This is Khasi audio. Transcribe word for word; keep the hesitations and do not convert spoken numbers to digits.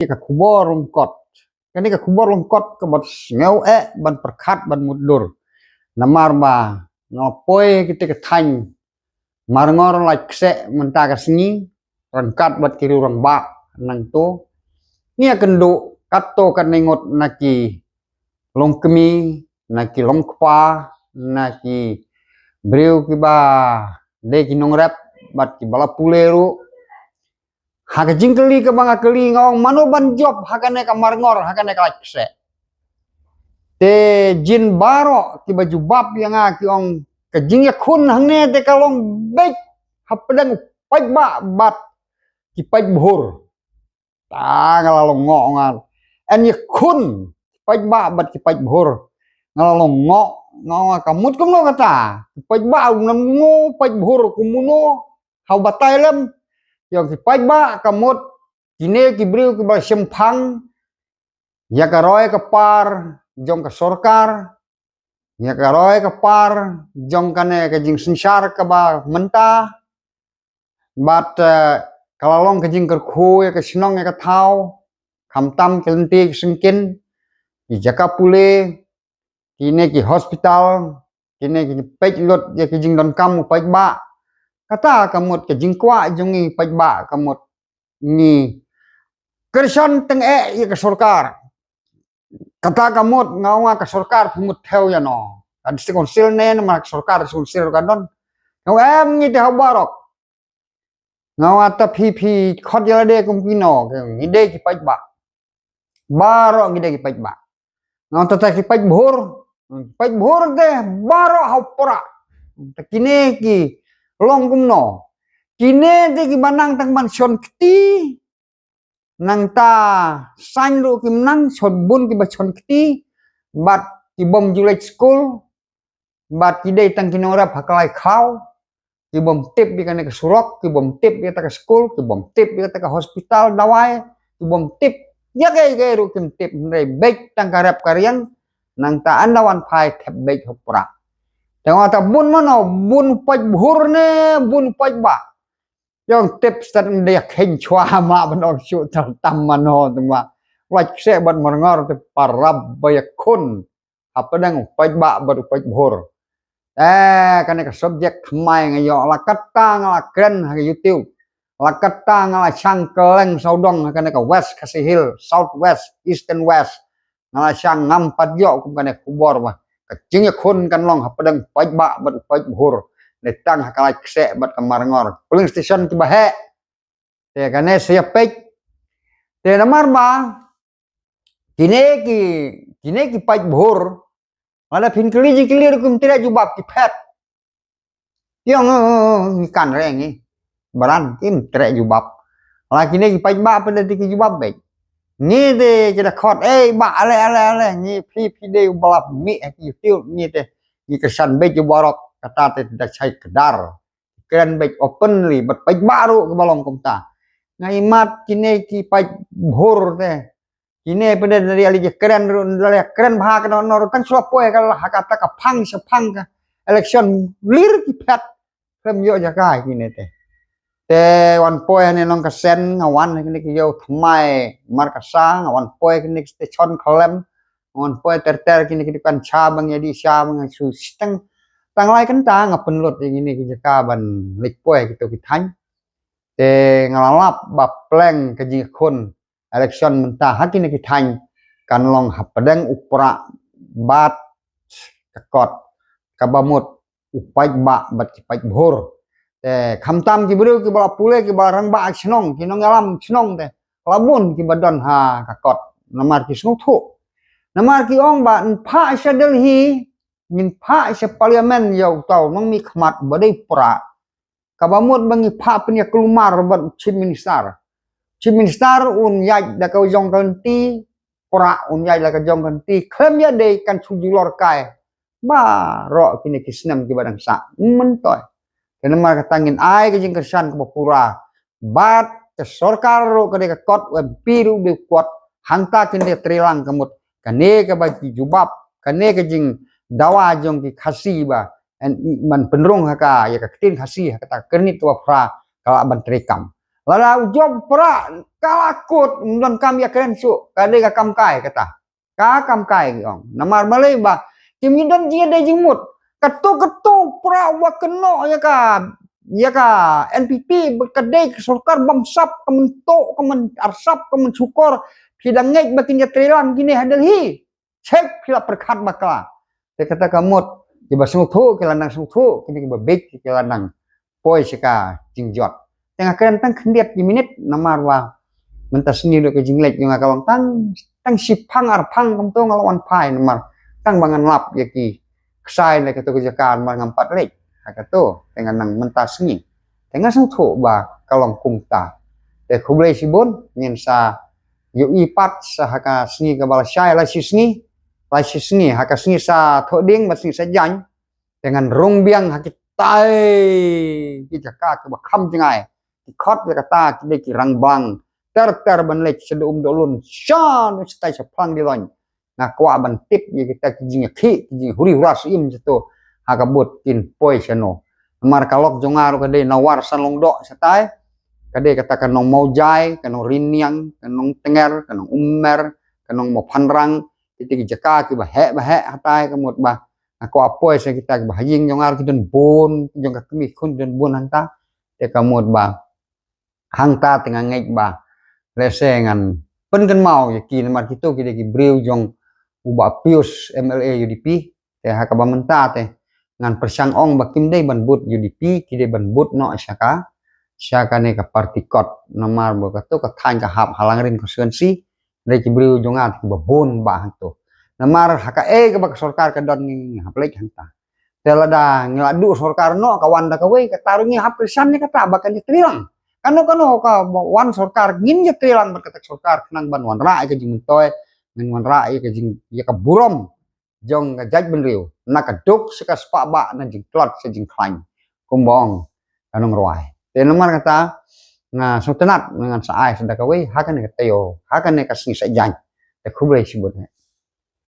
Ka khubor lyngkot. Kane ka khubor lyngkot kaba sngew eh ban pyrkhat ban mutdur. Namar ba nga la poi ha kita ka thaiñ Marngor Laitksheh mynta ka sngi ryngkat bad ki riew rangbah nangto. Ngi ïakynduh katto katne ngut na ki longkmie, na ki longkpa, na ki briew kiba dei ki nongrep bad kiba la pule ruh. Ha ka jingkylli kaba nga kylli, nga ong mano ban jop ha kane ka Marngor, ha kane ka Laitksheh. Te jin baroh kiba jubab ïa nga ki ong ka jingïakhun hangne te ka long beit hapdeng u paidbah bad ki paidbhur. Ta nga la long ngoh nga. Yn ïakhun ki paidbah bad ki paidbhur. Nga la long ngoh, nga ong ka mut kumno kata. Ki paidbah u nang ngo, paidbhur kumno. Hau batai lem. Ïa ki paidbah ka mut kine ki briew kiba shemphang ïa ka roi ka par jong ka sorkar, ïa ka roi ka par jong kane ka jingsynshar kaba mynta. Bad eh, ka la long ka jingkyrkhu ïa ka shnong ïa ka thaw, khamtam ki lynti ki syngkien, ki jaka pule, kine ki hospital, kine ki peit lut ïa ki jingdonkam u paidbah. Kata ka mut ka jingkwah jong ngi paidbah ka mut ngi kyrshan teng eh ïa ka sorkar. Kata ka mut nga ong ka sorkar phi mut thew ïa no. Ka district council ne namar ka sorkar district council ka don. Nga ong em ngi te ha barok. Nga ong ta phi phi khot ïa lade kum kino, ngi dei ki paidbah. Baroh ngi dei ki paidbah. Nga ong ta ta ki paidbhur, paidbhur te baroh ha u Prah. Ta kine ki long kumno. Kine te kiba nang tang ban shon kti. Nangta saiñ ruh kim nang, shon bun kiba shon kti, bad ki bym ju leit skul, bad ki dei tang ki nongrep ha ka lai khaw, ki bym tip ïa kane ka surok, ki bym tip ïa kata ka skul, ki bym tip ïa kata ka hospital dawai, ki bym tip ïa kaei kaei ruh kim tip, hynrei beit tang ka rep ka riang, nangta ynda wan phai thep beit ha u Prah. Te nga ta bun mano, bun paidbhur ne bun paidbah. Ïong tip stet ndia khein chwa ma ban ong shu tam tam mano te ma. Laitksheh bad Marngor te parab ba ïakhun hapdeng u paidbah bad u paidbhur. Eh, kane ka subject thymmai nga ïoh la katta nga la kren ha ka YouTube. La katta nga la shang kylleng sawdong ha kane ka West Khasi Hills, South West, Eastern West. Nga la shang ngam pat ïoh kum kane khubor ba ka jingïakhun kan long hapdeng paidbah bad u paidbhur. Ne tang ha ka Laitksheh bad ka Marngor. Polling station kiba heh. Te kane sa ïa peit. Te namar ba kine ki, kine ki paidbhur. Lada phin kylli jingkylli ruh kim treh jubab, ki phet. Ïong, eh, eh, eh, ngi kan re ngi. Baran kim treh jubab. La kine ki paidbah pat da te ki jubab beit. Ngi te ki da khot, eh, bah, ale, ale, ale, ngi phi, phi dei u ba la mih ha ki YouTube, ngi te, ngi kyrshan beit ïa u barok, kata te da shai kdar. Kren beit openly, bad paidbah ruh kiba long kumta. Nga imat kine ki paidbhur te. Kine pynban nari ali je kren ru, nari kren bha ka no, no, tang shuwa poi ka la ha kata ka phang sha phang ka election lir ki phet. Khlem ïoh jaka kine te. Te wan poi hane nong ka sen, nga wan kine ki ïew thymmai markasa, nga wan poi kine ki station khlem, nga wan poi ter ter kine ki dukan cha bang ïa di cha bang shu siteng. Tang lai kynta nga pynlut ïa kine ki jaka ban leit poi kito ki thaiñ. Te nga la lap ba pleng ka jingkhun election mynta ha kine ki thaiñ kan long hapdeng u Prah bad ka kot, kaba mut u paidbah bad ki paidbhur. Te khamtam ki briew kiba la pule, kiba rangbah shnong, ki nongïalam shnong te la bun kiba don ha ka kot. Namar ki sngewthuh. Namar ki ong ba yn phah sha Delhi, ngin phah sha parliament ïa uta u nongmihkhmat ba dei u Prah. Kaba mut ba ngi phah pynïaklumar bad u Chief Minister. Chief Minister un ïaid da ka jong ka lynti, Prah un ïaid da ka jong ka lynti, khlem ïadei kan shu julor kai. Baroh kine ki snem kiba dang sah. Myntoi. Te namar kata ngin ai ka jingkyrshan kaba pura. Bad ka sorkar ruh ka dei ka kot, u MP ruh dei kot. Hangta kin dei treilang ka mut. Kane kaba ki jubab, kane ka jingdawa jong ki Khasi ba en i man pynrung ha ka, ïa ka ktien Khasi ha kata ka kyrnit kaba phra ka lah ban treikam. Lada u jop pra ka la kut, ym don kam ïa kren shuh, ka dei ka kam kai kata. Ka kam kai ki ong. Namar balei ba kim ïa don jingïadei jingmut. Kato kato pra wa kynnoh ïa ka, ïa ka N P P ba ka dei ka sorkar bamsap, ka mynto, ka myn arsap, ka mynshukor. Phi da ngeit ba kin ïa trelang kine ha Delhi. Check phi la pyrkhat bakla. Te kata ka mut kiba sngewthuh ki la nang sngewthuh, kine kiba beit ki la nang poi sha ka jingjot. Te nga kren tang khyndiat ki minit namar ba mynta sngi ruh ka jingleit jong nga ka long tang, tang shiphang arphang kumto nga la wan phai namar tang ba ngan lap ïa ki ksai na kato ka jaka namar ngam pat leit ha kato. Te nga nang mynta sngi. Te nga sngewthuh ba ka long kumta. Te khublei shibun, ngin sa ïohi pat sa ha ka sngi kaba la shai, la shi sngi, la shi sngi, ha ka sngi sa Thohdieng bad sngi sa Jaiñ. Te ngan rung biang ha kitai ki jaka kiba kham jngai. Ki khot ïa kata ki dei ki rangbang ter ter ban leit sha Dohum Dohlun, sha ne shatai sha Phlang Diloin. Nga kwah ban tip ïa kita ki jingïakhih, ki jinghuri hura syiem jito ha ka bud kin poi shano. Namar ka lok jong nga ruh ka dei Nawar San Lyngdoh shatai. Ka dei kata ka Nong Mawjai, ka Nong Riniang, ka Nong Tenger, ka Nong Ummer, ka Nong Mawphanrang. Kita ki jaka kiba heh ba heh hatai ka mut ba nga kwah poi sha kita kiba ha ïing jong nga ruh ki don bun, jong ka kmie khun don bun hangta. Te ka mut ba hangta te nga ngeit ba lehse ngan pynkynmaw ïa ki namar kito ki dei ki briew jong u Bah Pius M L A U D P. Te ha kaba mynta te ngan pyrshang ong ba kim dei ban bud U D P, ki dei ban bud noh sha ka, sha kane ka party kot. Namar ba kato ka thaiñ ka hap ha Langrin constituency, dei ki briew jong nga te kiba bun ba hangto. Namar ha kaei kaba ka sorkar ka don ngi hap leit hangta. Te lada ngi la duh sorkar noh ka wan da kawei, kata ruh ngi hap kyrshan ïa kata ba kan ïa trelang. Kano kano ka wan sorkar ngin ïa trelang bad kata ka sorkar khnang ban wanrah ïa ka jingmyntoi, ngin wanrah ïa ka jing, ïa ka burom jong ka jaitbynriew, na ka duk sha ka spah bah, na jingtlot sha jingkhlaiñ, kumba ong ka nongrwai. Te namar kata nga sngewtynnat ngan sa ai sa da kawei ha kane ka taïew, ha kane ka sngi Saitjaiñ. Te khublei shibun.